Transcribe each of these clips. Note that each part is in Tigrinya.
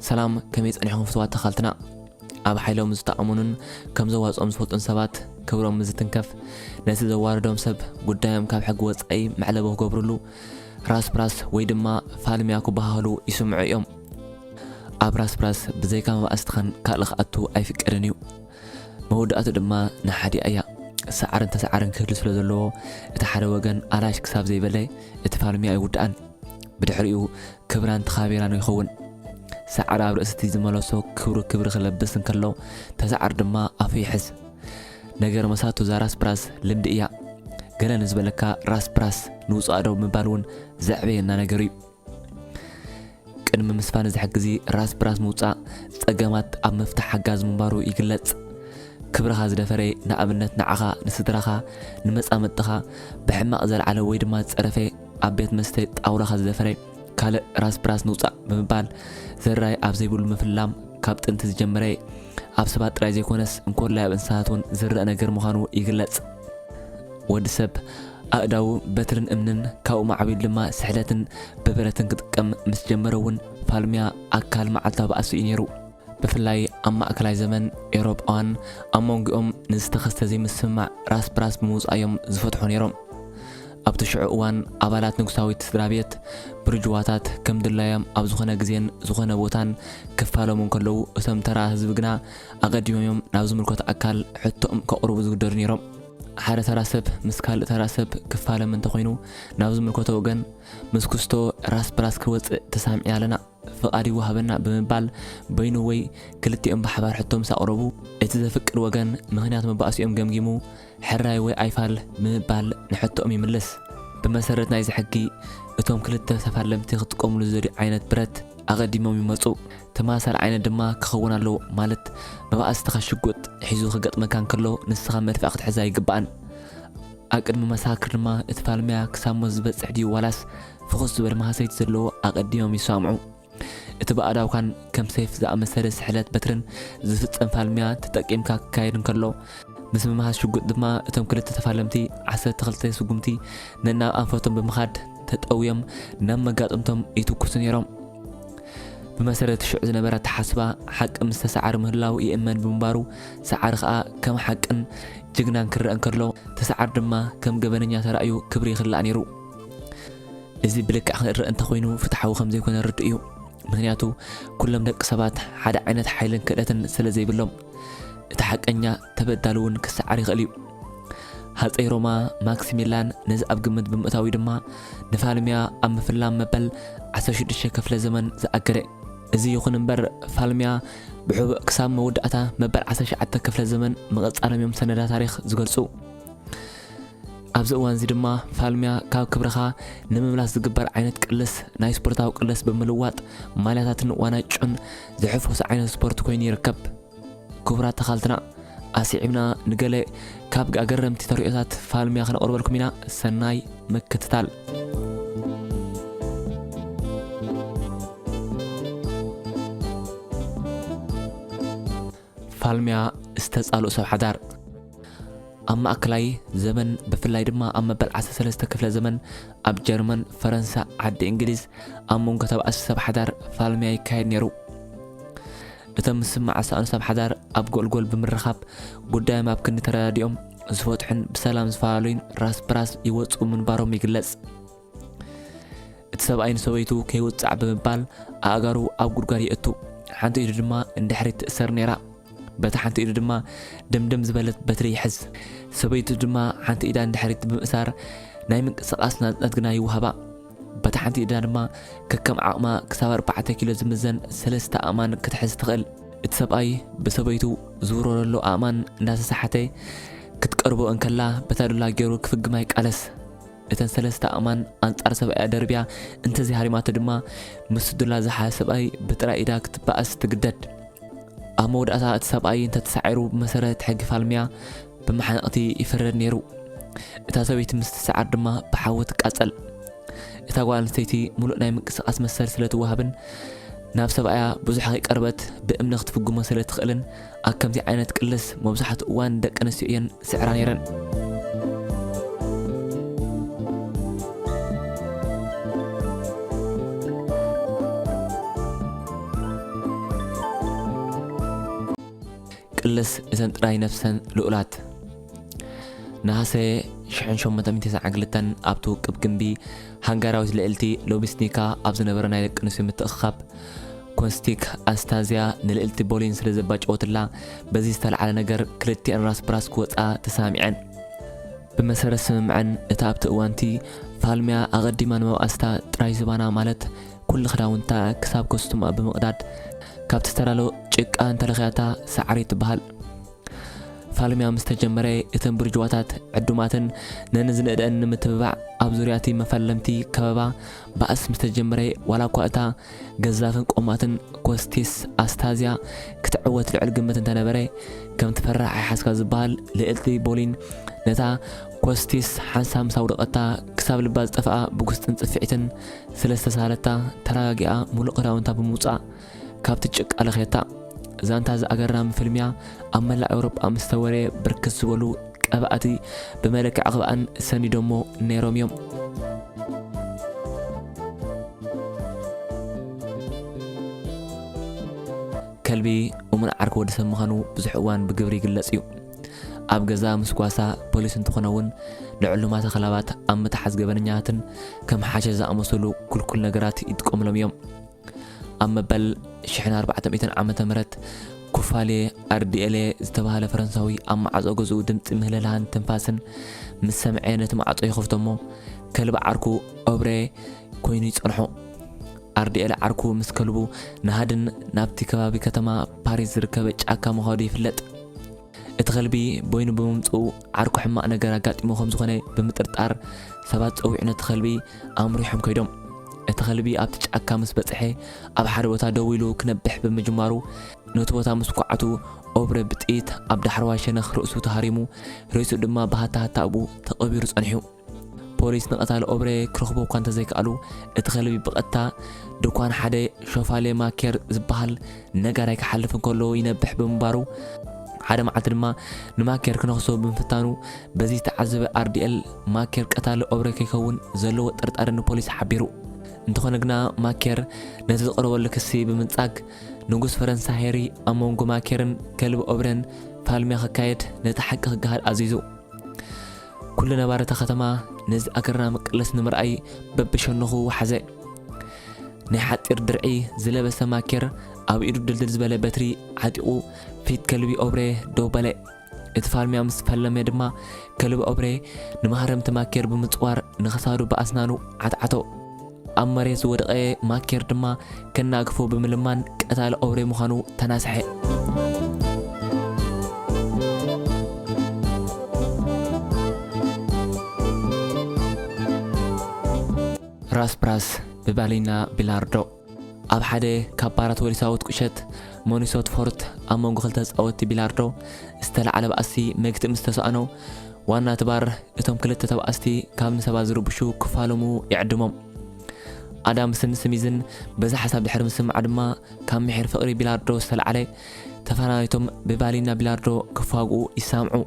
ሰላም፣ ከመይ ጸኒሕኩም ፍትዋት ተኻልትና? ኣብ ሓይሎም ዝተኣመኑን ከም ዘዋጽኦም ዝፈልጡን ሰባት ክብሮም ምስ ዝትንከፍ፣ ነቲ ዘዋርዶም ሰብ ጉዳዮም ካብ ሕጊ ወጻኢ መዕለቢ ክገብርሉ ራስፕራስ ወይ ድማ ፋልሚያ ክበሃሃሉ ይስምዑ እዮም። ኣብ ራስፕራስ ብዘይካ መባእስትኻን ካልእ ክኣቱ ኣይፍቀድን እዩ። መወዳእቱ ድማ ንሓዲኣ እያ። ሰዓርን ተሰዓርን ክህሉ ስለ ዘለዎ፣ እቲ ሓደ ወገን ኣላሽ ክሳብ ዘይበለ እቲ ፋልሚያ ኣይውድኣን። ብድሕሪኡ ክብራን ተኻቢራን ይኸውን። ሰዓር ኣብ ርእሲ እቲ ዝመለሶ ክብሩ ክብሪ ክለብስ እንከሎ፣ ተሰዓር ድማ ኣፉ ይሕዝ። ነገር መሳቱ እዛ ራስፕራስ ልምዲ እያ። ገለ ንዝበለካ ራስፕራስ ንውጻእ ዶ ምባል እውን ዘዕበየና ነገር እዩ። ቅድሚ ምስፋን እዚ ሕጊ እዚ ራስፕራስ ምውጻእ ጸገማት ኣብ ምፍታሕ ሓጋዚ ምንባሩ ይግለጽ። ክብርኻ ዝደፈረ፣ ንኣብነት ንዓኻ፣ ንስድራኻ፣ ንመጻምድትኻ ብሕማቕ ዘልዓለ ወይ ድማ ዝጸረፈ፣ ኣብ ቤት መስተ ጣውላኻ ዝደፈረ ካልእ ራስፕራስ ንውጻእ ብምባል ዘራይ ኣብ ዘይብሉ ምፍላም ካብ ጥንቲ ዝጀመረ ኣብ ሰባት ጥራይ ዘይኮነስ እንኮላይ ኣብ እንስሳት እውን ዝረአ ነገር ምዃኑ ይግለጽ። ወዲ ሰብ ኣእዳዉ በትርን እምንን ካብኡ ማዕቢሉ ድማ ስሕለትን ብብረትን ክጥቀም ምስ ጀመረ እውን ፋልሚያ ኣካል መዓልታዊ ባእሱ እዩ ነይሩ። ብፍላይ ኣብ ማእከላይ ዘመን ኤውሮጳውያን ኣብ መንጎኦም ንዝተኸስተ ዘይምስምማዕ ራስፕራስ ብምውጻእ እዮም ዝፈትሑ ነይሮም። ኣብቲ ሽዑ እዋን ኣባላት ንጉሳዊት ስድራ ቤት ብርጅዋታት ከም ድላዮም ኣብ ዝኾነ ግዜን ዝኾነ ቦታን ክፋለሙ እንከለዉ፣ እቶም ተራ ህዝቢ ግና ኣቐዲሞም እዮም ናብ ዝምልከቶ ኣካል ሕቶኦም ከቕርቡ ዝግደዱ ነይሮም። ሓደ ተራ ሰብ ምስ ካልእ ተራ ሰብ ክፋለም እንተኾይኑ፣ ናብ ዝምልከቶ ወገን ምስ ክስቶ ራስፕራስ ክወጽእ ተሳሚዕና ኣለና፣ ፍቓድ ይወሃበና ብምባል በይኑ ወይ ክልቲኦም ብሓባር ሕቶ ምስ ኣቕረቡ፣ እቲ ዘፍቅድ ወገን ምኽንያት መባእሲኦም ገምጊሙ ሕራይ ወይ ኣይፋል ብምባል ንሕቶኦም ይምልስ። ብመሰረት ናይዚ ሕጊ፣ እቶም ክልተ ተፋለምቲ ክጥቀምሉ ዝደልዩ ዓይነት ብረት ኣቐዲሞም ይመርጹ። ተመሳሳሊ ዓይነት ድማ ክኸውን ኣለዎ፣ ማለት መባእስትኻ ሽጉጥ ሒዙ ክገጥመካ እንከሎ ንስኻ መድፍዕ ክትሕዝ ኣይግባእን። ኣብ ቅድሚ መሳክር ድማ እቲ ፋልሚያ ክሳብ ሞት ዝበጽሕ ድዩ ዋላስ ፍኹስ ዝበለ ማህሰይቲ ዘለዎ ኣቐዲሞም ይሰማምዑ። እቲ ብኣእዳውካን ከም ሴፍ ዝኣመሰለ ስሕለት በትርን ዝፍጸም ፋልሚያ ተጠቂምካ ክካየድ እንከሎ፣ ምስ ምምሃዝ ሽጉጥ ድማ እቶም ክልተ ተፋለምቲ ዓሰርተ ክልተ ስጉምቲ ነናብ ኣንፈቶም ብምኻድ ተጠውዮም ናብ መጋጥምቶም ይትኩሱ ነይሮም። ብመሰረት ሽዑ ዝነበረ ኣተሓስባ፣ ሓቂ ምስ ተሰዓሪ ምህላው ይእመን ብምንባሩ፣ ሰዓሪ ከኣ ከም ሓቅን ጅግናን ክረአ እንከሎ፣ ተሰዓሪ ድማ ከም ገበነኛ ተራእዩ ክብሪ ይኽላእ ነይሩ። እዚ ብልክዕ ክንርኢ እንተኾይኑ ፍትሓዊ ከም ዘይኮነ ርዱእ እዩ። ምኽንያቱ ኩሎም ደቂ ሰባት ሓደ ዓይነት ሓይልን ክእለትን ስለ ዘይብሎም፣ እቲ ሓቀኛ ተበዳሊ እውን ክሰዓር ይኽእል እዩ። ሃጸይ ሮማ ማክሲሚላን ነዚ ኣብ ግምት ብምእታው እዩ ድማ ንፋልሚያ ኣብ ምፍላም መበል ዓሰርተ ሽዱሽተ ክፍለ ዘመን ዝኣገደ። እዚ ይኹን እምበር፣ ፋልሚያ ብሕቡእ ክሳብ መወዳእታ መበል ዓሰርተ ትሽዓተ ክፍለ ዘመን ምቕጻሎም እዮም ሰነዳ ታሪኽ ዝገልጹ። ኣብዚ እዋን እዚ ድማ ፋልሚያ ካብ ክብርኻ ንምምላስ ዝግበር ዓይነት ቅልስ ናይ ስፖርታዊ ቅልስ ብምልዋጥ ማልያታትን ዋንጫን ዝሕፈሶ ዓይነት ስፖርት ኮይኑ ይርከብ። ክቡራት ተኻልትና፣ ኣስዒብና ንገለ ካብ ኣገረምቲ ተርእዮታት ፋልሚያ ክነቕርበልኩም ኢና። ሰናይ ምክትታል። ፋልሚያ ዝተጻልኡ ሰብ ሓዳር። ኣብ ማእከላይ ዘመን፣ ብፍላይ ድማ ኣብ መበል ዓሰርተ ሰለስተ ክፍለ ዘመን፣ ኣብ ጀርመን፣ ፈረንሳ፣ ዓዲ እንግሊዝ፣ ኣብ መንጎ ተባእሲ ሰብ ሓዳር ፋልሚያ ይካየድ ነይሩ። እቶም ምስምማዕ ዝሰኣኑ ሰብ ሓዳር ኣብ ጎልጎል ብምርኻብ፣ ጉዳዮም ኣብ ክንዲ ተረዳዲኦም ዝፈትሑን ብሰላም ዝፈላለዩን ራስ ብራስ ይወጽኡ ምንባሮም ይግለጽ። እቲ ሰብኣይ ንሰበይቱ ከይውጻዕ ብምባል ኣእጋሩ ኣብ ጉድጓድ የእቱ፣ ሓንቲ ኢዱ ድማ ንድሕሪት ትእሰር ነይራ። በታ ሓንቲ ኢዱ ድማ ድምድም ዝበለት በትሪ ይሕዝ። ሰበይቱ ድማ ሓንቲ ኢዳ ንድሕሪት ብምእሳር ናይ ምንቅስቓስ ናጽነት ግና ይወሃባ። በታ ሓንቲ ኢዳ ድማ ከከም ዓቕማ ክሳብ ኣርባዕተ ኪሎ ዝምዘን ሰለስተ ኣእማን ክትሕዝ ትኽእል። እቲ ሰብኣይ ብሰበይቱ ዝውረረሉ ኣእማን እንዳተሳሓተ ክትቀርቦ እንከላ በታ ዱላ ገይሩ ክፍግማ ይቃለስ። እተን ሰለስተ ኣእማን ኣንጻር ሰብኣያ ደርብያ እንተዘይሃሪማቶ ድማ ምስቲ ዱላ ዝሓዘ ሰብኣይ ብጥራይ ኢዳ ክትበኣስ ትግደድ። ኣብ መወዳእታ እቲ ሰብኣይ እንተተሳዒሩ ብመሰረት ሕጊ ፋልሚያ ብመሓነቕቲ ይፍረድ ነይሩ። እታ ሰበይቲ ምስ ትሰዓር ድማ ብሓዊ ትቃጸል። እታ ጓል ኣንስተይቲ ምሉእ ናይ ምንቅስቓስ መሰል ስለ ትወሃብን ናብ ሰብኣያ ብዙሕ ከይቀረበት ብእምኒ ክትፍግሞ ስለ ትኽእልን፣ ኣብ ከምዚ ዓይነት ቅልስ መብዛሕትኡ እዋን ደቂ ኣንስትዮ እየን ዝስዕራ ነይረን። እተን ጥራይ ነፍሰን ልኡላት። ነሃሰ ሽሕን ሸሞንተ ሚእትን ተስዓን ክልተን ኣብቲ ውቅብ ግንቢ ሃንጋራዊት ልዕልቲ ሎቢስኒካ ኣብ ዝነበረ ናይ ደቂ ኣንስትዮ ምትእኽኻብ፣ ኮስቲክ ኣስታዝያ ንልዕልቲ ቦሊን ስለ ዘባጨወትላ፣ በዚ ዝተለዓለ ነገር ክልቲኣን ራስ ብራስ ክወጻ ተሰማሚዐን። ብመሰረት ስምምዐን፣ እታ ኣብቲ እዋንቲ ፋልሚያ ኣቐዲማ ንመብኣስታ ጥራይ ዝባና፣ ማለት ኩሉ ክዳውንታ ክሳብ ኮስቱማ ብምቕዳድ፣ ካብቲ ዝተዳሎ ጭቃ እንተለኽያታ ሳዕሪ ትበሃል። ፋልሚያ ምስ ተጀመረ፣ እተን ብርጅዋታት ዕዱማትን ነንዝንእደአን ንምትብባዕ ኣብ ዙርያ እቲ መፈለምቲ ከበባ ባእስ ምስ ተጀመረ፣ ዋላ እኳ እታ ገዛፍን ቆማትን ኮስቲስ ኣስታዝያ ክትዕወት ልዑል ግምት እንተነበረ፣ ከም ትፈርሕ ኣይሓስካ ዝበሃል ልዕልቲ ቦሊን ነታ ኮስቲስ ሓንሳብ ምስ ኣውደቐታ፣ ክሳብ ልባ ዝጠፍኣ ብጉስጥን ጽፍዒትን ስለ ዝተሳለታ፣ ተረጋጊኣ ምሉእ ክዳውንታ ብምውጻእ ካብቲ ጭቃ ለኽየታ። ዛንታ እዚ ኣገራሚ ፍልሚያ ኣብ መላእ ኤውሮጳ ምስ ተወረ፣ ብርክት ዝበሉ ቀባእቲ ብመለክዒ ክበኣን ሰኒዶሞ ነይሮም እዮም። ከልቢ እሙን ዓርኪ ወዲ ሰብ ምዃኑ ብዙሕ እዋን ብግብሪ ይግለጽ እዩ። ኣብ ገዛ ምስ ጓሳ ፖሊስ እንተኾነ እውን፣ ንዕሉማት ኣኽላባት ኣብ ምትሓዝ ገበነኛታትን ከም ሓሸሽ ዝኣመሰሉ ኩልኩል ነገራት ይጥቀሙሎም እዮም። ኣብ መበል ሽሕን ኣርባዕተ ሚእትን ዓመተ ምህረት ኩፋሌ ኣርዲኤሌ ዝተባህለ ፈረንሳዊ ኣብ ማዕጾ ገዝኡ ድምጺ ምህለላን ትንፋስን ምስ ሰምዐ፣ ነቲ ማዕጾ ይኸፍቶ እሞ፣ ከልቢ ዓርኩ ኦብሬ ኮይኑ ይጸንሖ። ኣርዲኤሌ ዓርኩ ምስ ከልቡ ንሃድን ናብቲ ከባቢ ከተማ ፓሪስ ዝርከበ ጫካ ምዃዱ ይፍለጥ። እቲ ከልቢ በይኑ ብምምጽኡ፣ ዓርኩ ሕማቕ ነገር ኣጋጢሞ ከም ዝኾነ ብምጥርጣር፣ ሰባት ጸዊዑ ነቲ ከልቢ ኣምሪሖም ከይዶም። እቲ ከልቢ ኣብቲ ጫካ ምስ በጽሐ፣ ኣብ ሓደ ቦታ ደው ኢሉ ክነብሕ ብምጅማሩ፣ ነቲ ቦታ ምስ ኳዓቱ፣ ኦብረ ብጥይት ኣብ ዳሕረዋይ ሸነኽ ርእሱ ተሃሪሙ፣ ሬስኡ ድማ ብሃታሃታ ኣብኡ ተቐቢሩ ጸኒሑ። ፖሊስ ንቐታሊ ኦብረ ክረኽቦ እኳ እንተዘይከኣሉ፣ እቲ ከልቢ ብቐጥታ ድኳን ሓደ ሾፋሌ ማኬር ዝበሃል ነጋዳይ ክሓልፍ እንከሎ ይነብሕ ብምንባሩ፣ ሓደ መዓልቲ ድማ ንማኬር ክነኽሶ ብምፍታኑ፣ በዚ ዝተዓዘበ ኣርዲኤል፣ ማኬር ቀታሊ ኦብረ ከይከውን ዘለዎ ጥርጣረ ንፖሊስ ሓቢሩ። እንተኾነ ግና፣ ማኬር ነቲ ዝቐረበሉ ክሲ ብምንጻግ፣ ንጉስ ፈረንሳ ሄሪ ኣብ መንጎ ማኬርን ከልቢ ኦብረን ፋልሚያ ክካየድ፣ ነቲ ሓቂ ክገሃድ ኣዚዙ። ኩሉ ነባሪ እታ ከተማ ነዚ ኣገራሚ ቅልስ ንምርኣይ በብሸነኹ ወሓዘ። ናይ ሓጺር ድርዒ ዝለበሰ ማኬር ኣብ ኢዱ ድልድል ዝበለ በትሪ ዓጢቑ ፊት ከልቢ ኦብሬ ደው በለ። እቲ ፋልሚያ ምስ ፈለመ ድማ፣ ከልቢ ኦብሬ ንማህረምቲ ማኬር ብምጽዋር ንኽሳዱ ብኣስናኑ ዓትዓቶ። ኣብ መሬት ዝወደቐ ማኬር ድማ ከናግፎ ብምልማን ቀታሊ ኦብሬ ምዃኑ ተናስሐ። ራስ ብራስ ብባሊና ቢላርዶ። ኣብ ሓደ ካብ ባራት ወሊሳውት ቁሸት ሞኒሶት ፎርት ኣብ መንጎ ክልተ ተጻወትቲ ቢላርዶ ዝተላዕለ ባእሲ መግትኢ ምስ ተሳእኖ፣ ዋና እቲ ባር እቶም ክልተ ተባእስቲ ካብ ንሰባት ዝርብሹ ክፋለሙ ይዕድሞም። ኣዳምስን ስሚዝን በዚ ሓሳብ ድሕሪ ምስምዓ ድማ፣ ካብ ምሒር ፍቕሪ ቢላርዶ ዝተላዕለ፣ ተፈናኒቶም ብባሊና ቢላርዶ ክፋግኡ ይሳምዑ።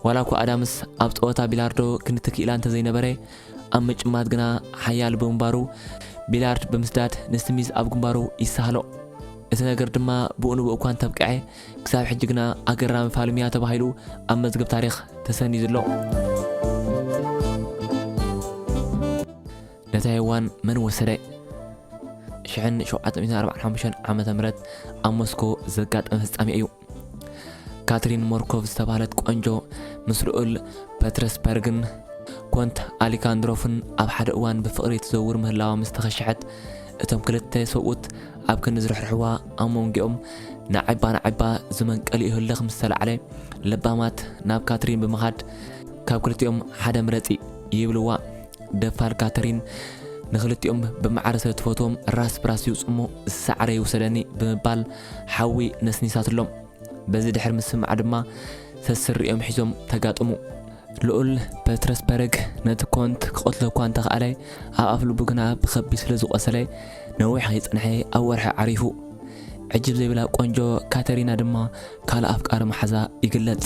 ዋላ እኳ ኣዳምስ ኣብ ጸወታ ቢላርዶ ክንዲ ክኢላ እንተዘይነበረ፣ ኣብ ምጭማት ግና ሓያል ብምንባሩ፣ ቢላርድ ብምስዳድ ንስሚዝ ኣብ ግንባሩ ይሳህሎ። እቲ ነገር ድማ ብኡ ንብኡ እኳ እንተብቅዐ፣ ክሳብ ሕጂ ግና ኣገራሚ ፋልሚያ ተባሂሉ ኣብ መዝገብ ታሪኽ ተሰኒዱ ኣሎ። ነታ ሄዋን መን ወሰደ? ሽሕን ሸውዓተ ሚእትን ኣርባዓን ሓሙሽተን ዓመተ ምህረት ኣብ ሞስኮ ዘጋጠመ ፍጻሜ እዩ። ካትሪን ሞርኮቭ ዝተባህለት ቆንጆ ምስ ልኡል ፐትረስበርግን ኮንት ኣሊካንድሮፍን ኣብ ሓደ እዋን ብፍቕሪ ትዘውር ምህላዋ ምስ ተኸሸሐት፣ እቶም ክልተ ሰብኡት ኣብ ክንዲ ዝርሕርሕዋ፣ ኣብ መንጎኦም ንዓይባ ንዓይባ ዝመንቀሊኡ ህልኽ ምስ ተላዕለ፣ ለባማት ናብ ካትሪን ብምኻድ፣ ካብ ክልቲኦም ሓደ ምረጺ ይብልዋ። ደፋር ካተሪን ንክልቲኦም ብማዕረ ስለ ትፈትዎም፣ ራስ ብራስ ይውጽሞ፣ ዝሰዓረ ይውሰደኒ ብምባል ሓዊ ነስኒሳትሎም። በዚ ድሕሪ ምስምዓ ድማ ሰስሪኦም ሒዞም ተጋጥሙ። ልኡል ፐትረስበርግ ነቲ ኮንት ክቐትሎ እኳ እንተኸኣለ፣ ኣብ ኣፍ ልቡ ግና ብኸቢድ ስለ ዝቖሰለ፣ ነዊሕ ከይጸንሐ ኣብ ወርሒ ዓሪፉ። ዕጅብ ዘይብላ ቆንጆ ካተሪና ድማ ካልእ ኣፍቃሪ መሓዛ ይግለጽ።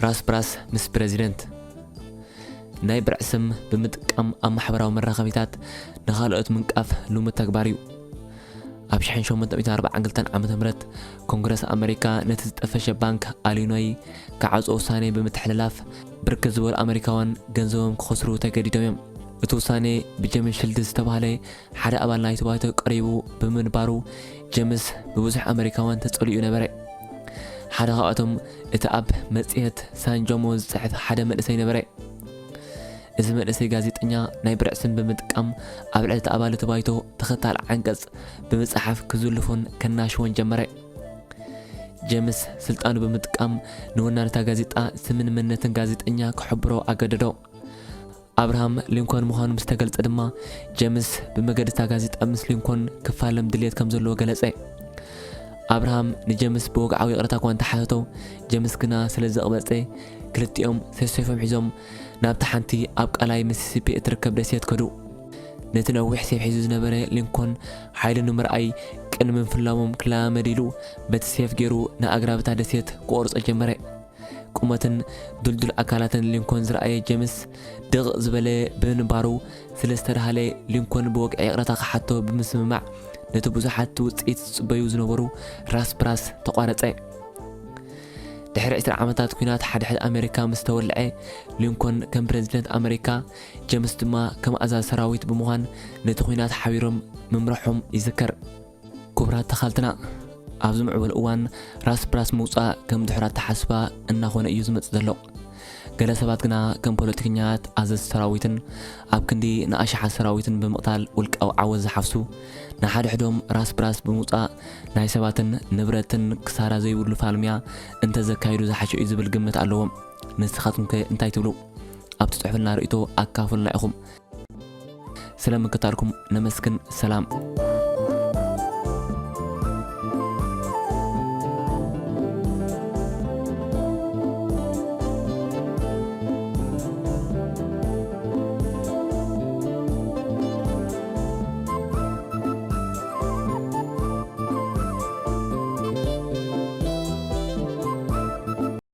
ራስ ብራስ ምስ ፕረዚደንት። ናይ ብርዒ ስም ብምጥቃም ኣብ ማሕበራዊ መራኸቢታት ንኻልኦት ምንቃፍ ልሙድ ተግባር እዩ። ኣብ ሽሕን ሸሞንተ ሚእትን ኣርባዓን ክልተን ዓመተ ምህረት ኮንግረስ ኣመሪካ ነቲ ዝጠፈሸ ባንክ ኣሊኖይ ክዓጾ ውሳኔ ብምትሕልላፍ፣ ብርክት ዝበሉ ኣመሪካውያን ገንዘቦም ክኸስሩ ተገዲዶም እዮም። እቲ ውሳኔ ብጀምስ ሽልድስ ዝተባህለ ሓደ ኣባል ናይቲ ባይቶ ቀሪቡ ብምንባሩ፣ ጀምስ ብብዙሕ ኣመሪካውያን ተጸሊኡ ነበረ። ሓደ ካብኣቶም እቲ ኣብ መጽሔት ሳንጆሞ ዝጽሕፍ ሓደ መንእሰይ ነበረ። እዚ መንእሰይ ጋዜጠኛ ናይ ብርዕ ስም ብምጥቃም ኣብ ልዕሊ እቲ ኣባል እቲ ባይቶ ተኸታሊ ዓንቀጽ ብምጽሓፍ ክዝልፎን ከናሽዎን ጀመረ። ጀምስ ስልጣኑ ብምጥቃም ንወናን እታ ጋዜጣ ስምን መንነትን ጋዜጠኛ ክሕብሮ ኣገደዶ። ኣብርሃም ሊንኮን ምዃኑ ምስ ተገልጸ ድማ፣ ጀምስ ብመገዲ እታ ጋዜጣ ምስ ሊንኮን ክፋለም ድልየት ከም ዘለዎ ገለጸ። ኣብርሃም ንጀምስ ብወግዓዊ ይቕረታ እኳ እንተሓተቶ፣ ጀምስ ግና ስለ ዘቕበጸ፣ ክልቲኦም ሰሴፎም ሒዞም ናብታ ሓንቲ ኣብ ቀላይ ሚሲሲፒ እትርከብ ደሴት ከዱ። ነቲ ነዊሕ ሴፍ ሒዙ ዝነበረ ሊንኮን ሓይሉ ንምርኣይ ቅድሚ ምፍላሞም ክለማመድ ኢሉ በቲ ሴፍ ገይሩ ንኣግራብ እታ ደሴት ክቖርጾ ጀመረ። ቁመትን ድልዱል ኣካላትን ሊንኮን ዝረኣየ ጀምስ ድቕ ዝበለ ብምንባሩ ስለ ዝተዳህለ ሊንኮን ብወግዒ ይቕረታ ክሓቶ ብምስምማዕ ነቲ ብዙሓት ውጽኢት ዝጽበዩ ዝነበሩ ራስ ብራስ ተቋረጸ። ድሕሪ ዕስራ ዓመታት ኲናት ሓድሕድ ኣሜሪካ ምስ ተወልዐ ሊንኮን ከም ፕረዚደንት ኣሜሪካ ጀምስ ድማ ከም ኣዛዚ ሰራዊት ብምዃን ነቲ ኲናት ሓቢሮም ምምርሖም ይዝከር። ክቡራት ተኻልትና፣ ኣብዚ ምዕቡል እዋን ራስ ብራስ ምውጻእ ከም ድሑር ኣተሓስባ እናኾነ እዩ ዝመጽእ ዘሎ። ገለ ሰባት ግና ከም ፖለቲከኛት፣ ኣዘዝቲ ሰራዊትን ኣብ ክንዲ ንኣሽሓት ሰራዊትን ብምቕታል ውልቃዊ ዓወት ዝሓፍሱ፣ ንሓድሕዶም ራስ ብራስ ብምውጻእ ናይ ሰባትን ንብረትን ክሳራ ዘይብሉ ፋልምያ እንተዘካይዱ ዝሓሸ እዩ ዝብል ግምት ኣለዎም። ንስኻትኩም ከ እንታይ ትብሉ? ኣብቲ ጽሑፍልና ርእይቶ ኣካፍሉና ኢኹም። ስለ ምክታልኩም ነመስግን። ሰላም።